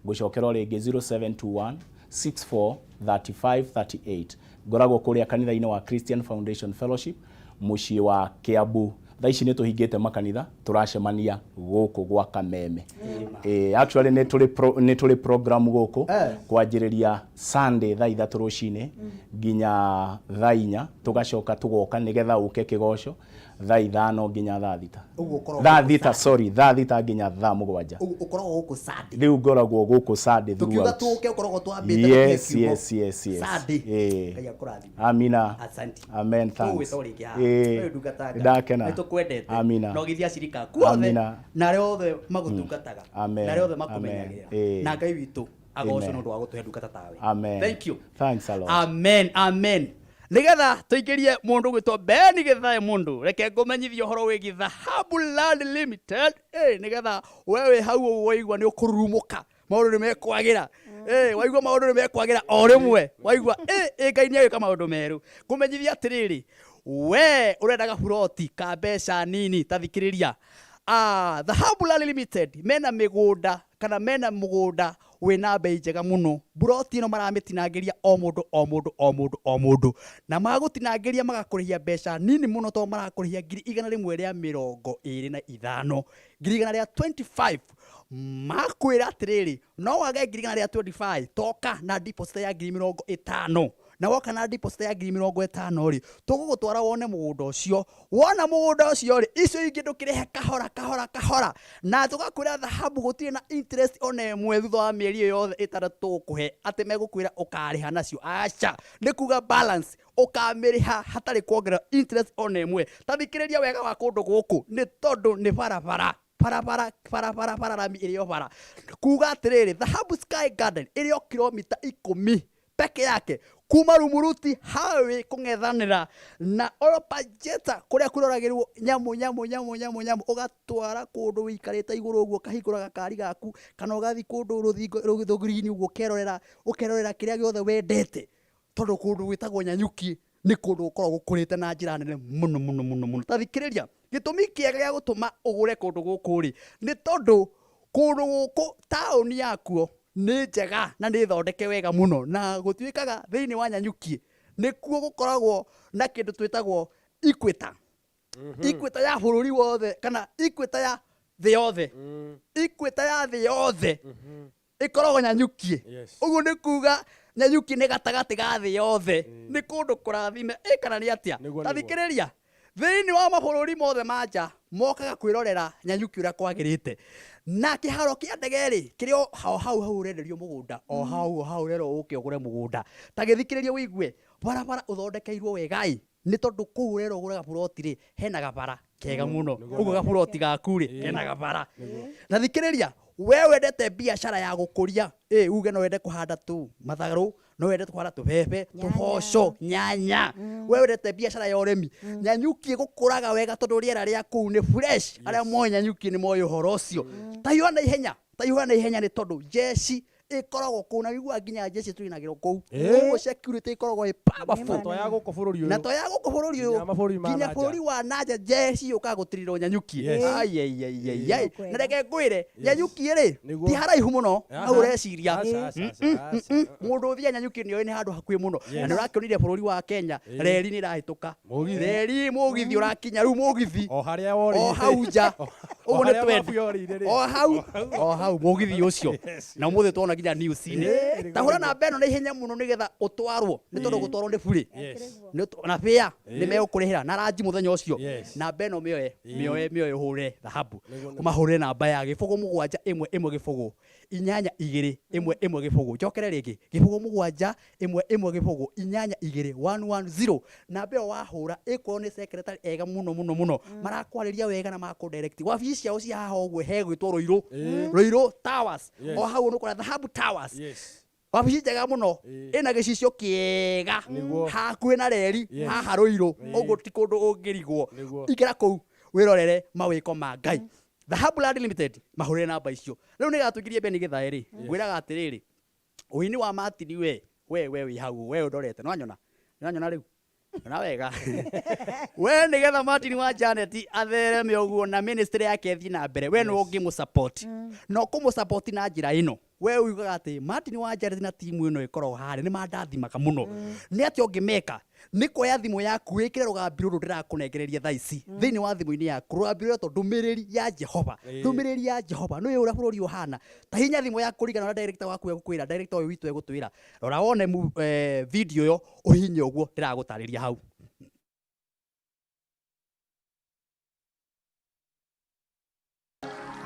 ngũcokera o rĩngĩ 0721 64 35 38 ngoragwo kũrĩa kanitha-inĩ wa Christian Foundation Fellowship mũciĩ wa Kiambu thaa ici nĩ tũhingĩte makanitha tũracemania gũkũ gwa Kameme. Actually nĩ tũrĩ nĩ tũrĩ program gũkũ kwanjĩrĩria Sunday thaa 3 rũcinĩ nginya thaa 4 tũgacoka tũgoka nĩgetha ũke kĩgoco thaa 5 nginya thaa 6 Ũguo ũkoragwo thaa 6 sorry thaa 6 nginya thaa 7 Ũkoragwo gũkũ Sunday. rĩu ngoragwo gũkũ Sunday Tũkiuga throughout. tũke ũkoragwo twambĩte Yes, gũthiĩ kiugo. yes, yes, yes. Sunday. Ĩĩ. Ngai akũrathime. Amina. Asante. Amen, thanks. Tũgwĩta o rĩngĩ haha. Ĩĩ. Wewe ndungata ya Ngai. Ndakena. Nĩ tũkwendete. Amina. Na ũgĩthiĩ acirika aku othe Amina. na arĩa othe magũtungataga Amen. na arĩa othe Amen. makũmenyagĩrĩra Ĩĩ. na Ngai witũ agocwo Amen. nĩ ũndũ wa gũtũhe ndungata tawe. Amen. Thank you. Thanks a lot. Amen, amen. Nigetha tũingĩrie mũndũ gwĩtwo Ben Gĩthae mũndũ reke ngũmenyithie ũhoro wĩgiĩ Dhahabu Land Limited nĩgetha we wĩ hau ũguo waigua nĩ ũkũrurumũka maũndũ nĩ mekwagĩra waigua maũndũ nĩ mekwagĩra o rĩmwe waigua Ngai nĩ agĩka maũndũ merũ ngũmenyithia atĩrĩrĩ we ũrenda gaburoti ka mbeca nini ta thikĩrĩria Dhahabu Land Limited mena mĩgũnda kana mena mũgũnda wĩna bei njega mũno buroti ĩno maramĩtinangĩria o mũndũ o mũndũ o mũndũ o mũndũ na magũtinangĩria magakũrĩhia mbeca nini mũno tondũ marakũrĩhia 125,000 125,000 makwĩra atĩrĩrĩ no wage 125,000 toka na deposit ya 50,000 na woka na deposit ya 50,000 rĩ tũgũgũtwara wone mũgũnda ũcio wona mũgũnda ũcio rĩ icio ingĩ ndũkĩrĩhe kahora kahora kahora na tũgakwĩra dhahabu gũtirĩ na interest ona ĩmwe thutha wa mĩeri ĩyo yothe ĩtandatũ tũgũkũhe atĩ megũkwĩra ũkarĩha nacio aca nĩ kuga balance ũkamĩrĩha hatarĩ kuongerera interest ona ĩmwe ta thikĩrĩria wega wa kũndũ gũkũ nĩ tondũ nĩ barabara barabara barabara bararami ĩrĩ o bara kuga atĩrĩrĩ Dhahabu Sky Garden ĩrĩ o kilomita 10 peke yake kuma Rumuruti highway kũng'ethanĩra na Olpajeta kũrĩa kwĩroragĩrwo nyamũ nyamũ nyamũ nyamũ nyamũ ũgatwara kũndũ wĩikarĩte igũrũ ũguo ũkahingũra gakari gaku kana ũgathiĩ kũndũ rũthingo rũthũngũri-inĩ ũguo ũkerorera ũkerorera kĩrĩa gĩothe wendete tondũ kũndũ gwĩtagwo Nyanyuki Nĩ kũndũ gũkoragwo gũkũrĩte na njĩra nene mũno mũno mũno mũno. Ta thikĩrĩria, gĩtũmi kĩega gĩa gũtũma ũgũre kũndũ gũkũ rĩ, nĩ tondũ kũndũ gũkũ taũni yakuo nĩ njega na nĩ thondeke wega mũno, na gũtuĩkaga thĩinĩ wa Nanyuki nĩkuo gũkoragwo na kĩndũ twĩtagwo equator. Equator ya bũrũri wothe kana equator ya thĩ yothe. Equator ya thĩ yothe ĩkoragwo Nanyuki. Ũguo nĩ kuga Nanyuki nĩ gatagatĩ ga thĩ yothe, nĩ kũndũ kũrathime. Ĩ kana nĩ atĩa? Ta thikĩrĩria, thĩinĩ wa mabũrũri mothe ma nja mokaga kwĩrorera Nanyuki ũrĩa kwagĩrĩte. Na kĩharo kĩa ndege rĩ, kĩrĩ o hau hau hau ũrenderio mũgũnda, o hau o hau ũrerwo ũke ũgũre mũgũnda. Ta gĩthikĩrĩrie ũigue, barabara ũthondekeirwo wega ĩ, nĩ tondũ kũu ũrerwo ũgũre gaburoti rĩ, hena gabara kega mũno. Ũguo gaburoti gaku rĩ, kena gabara. Na thikĩrĩria, we wendete biacara ya gũkũria, ĩ uge no wende kũhanda tu matharũ, no wende kũhanda tũbebe, tũboco, nyanya. We wendete biacara ya ũrĩmi, Nanyuki ĩgũkũraga wega tondũ rĩera rĩa kũu nĩ fresh. Arĩa moĩ Nanyuki nĩ moĩ ũhoro ũcio. Ta hiũha na ihenya, ta hiũha na ihenya nĩ tondũ jeshi ĩkoragwo kũu, na wĩiguaga nginya jeshi tũinagĩrwo kũu. Koguo security ĩkoragwo ĩ powerful. Na to ya gũkũ bũrũri ũyũ. Na to ya gũkũ bũrũri ũyũ. Nginya mabũrũri ma Nginya nanja. bũrũri wa nanja jeshi yũkaga gũtirirwo Nanyuki. Ai, ai, ai, ai, ai. Na reke ngwĩre, Nanyuki rĩ, ti haraihu mũno, hau ũreciria. Aca, aca, aca, aca. Mũndũ ũthiaga Nanyuki nĩ oĩ nĩ handũ hakuhĩ mũno. Na nĩ ũrakĩonire bũrũri wa Kenya, reri nĩ ĩrahĩtũka. Mũgithi. Reri mũgithi ũrakinya rĩu mũgithi. O harĩa worĩire. O hau nja. O Ũguo nĩ harĩa twendi. mabu yorĩire rĩ. O hau, o hau mũgithi ũcio. Na ũmũthĩ tuona nginya news-inĩ. Ta hũra namba ĩno na ihenya mũno nĩgetha ũtwarwo, nĩ tondũ gũtwarwo nĩ burĩ. Na bĩa nĩ megũkũrĩhĩra na ranji mũthenya ũcio. Namba ĩno mĩoye, mĩoye, mĩoye ũhũre thahabu. Ũmahũrĩre namba ya 0 7 1 1 0 8 2 1 1 0. Njokere rĩngĩ, 0 7 1 1 0 8 2 1 1 0. Namba ĩyo wahũra ĩkorwo nĩ secretary ega mũno mũno mũno, marakwarĩria wega na makũ direct. Wabici ciao ci haha ũguo hegwĩtwo Ruiru. Ruiru Towers. O hau nĩ ũkũrora Thahabu Towers. Wabici njega mũno, ĩna gĩcicio kĩega, hakuhĩ na reri, haha Ruiru. Ũguo ti kũndũ ũngĩrigwo. Ingĩra kũu wĩrorere mawĩko ma Ngai. Thahabu Land Limited, mahũrĩre namba icio. Rĩu nĩgatũingĩrie Beni Gĩthaĩ rĩ, ngwĩraga atĩrĩrĩ, ũini wa Martin we, we, we wĩ hau, we ũndorete, nĩwanyona? Nĩwanyona rĩu? Na wega. We nĩgetha Martin wa Janet athereme ũguo na ministry yake ĩthiĩ na mbere, we nĩwe ũngĩmũ-support. Na ũkũmũ-support na njĩra ĩno. We ugaga atĩ Martin wa Janet na timu ĩno ĩkoragwo harĩa nĩ mandathimaga mũno. Nĩ atĩa ũngĩmeka? Nĩ kuoya thimũ yaku wĩkĩre rũgambi rũrũ ndĩrakũnengereria thaa ici thĩinĩ wa thimũ-inĩ yaku, rũgambi rũretwo ndũmĩrĩri ya Jehova. Ndũmĩrĩri ya Jehova nĩ ũrĩa bũrũri ũhana. Ta hihinya thimũ yaku kũringana na ũrĩa director waku egũkwĩra, director ũyũ witũ egũtwĩra. Rora wone video ĩyo ũhihinye ũguo ndĩragũtarĩria hau.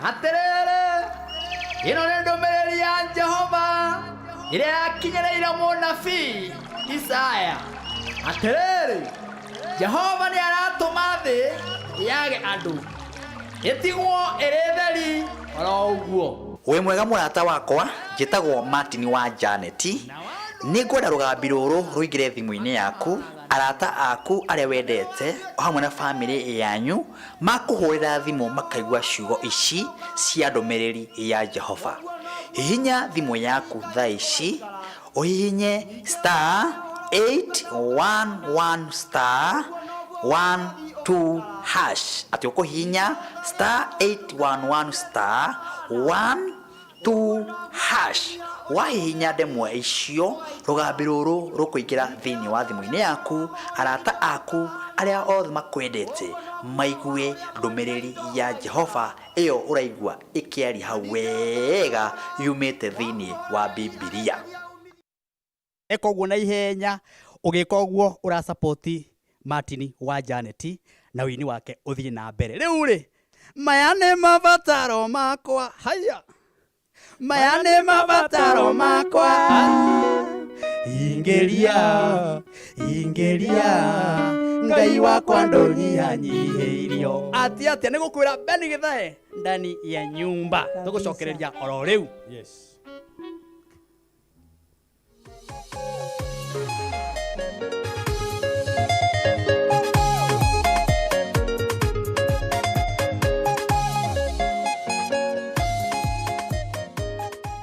Atĩrĩrĩ, ĩno nĩ ndũmĩrĩri ya Jehova ĩrĩa yakinyĩrĩire mũnabii Isaya. Atĩrĩrĩ, Jehova nĩ aratũma thĩ yage andũ, ĩtigwo ĩrĩ theri oro ũguo. Wĩ mwega mũrata wakwa, njĩtagwo Martin wa Janet. Nĩ ngwenda rũgambi rũrũ rũingĩre thimũ-inĩ yaku, arata aku arĩa wendete o hamwe na bamĩrĩ yanyu makũhũrĩra thimũ makaigua ciugo ici cia ndũmĩrĩri ya Jehova. Hihinya thimũ yaku thaa ici, ũhihinye star eight one one star one two hash. Atĩ ũkũhihinya star eight one one star one two hash. Wahihinya ndemwa icio, rũgambi rũrũ rũkũingĩra thĩinĩ wa thimũ-inĩ yaku, arata aku arĩa othe makwendete maigue ndũmĩrĩri ya Jehova ĩyo ũraigua ĩkĩaria hau wega yumĩte thĩinĩ wa Bibilia. Eka ũguo na ihenya, ũgĩka ũguo ũrasupport Martin wa Janet na ũini wake ũthiĩ na mbere. Rĩu rĩ, maya nĩ mabataro makwa, haya. Maya nĩ mabataro makwa. Ingĩria, ingĩria, Ngai wakwa ndũnyihanyihĩirio. Atĩ atĩa nĩ gũkwĩra Beni Gĩthae ndani ya nyumba. Tũgũcokereria oro rĩu.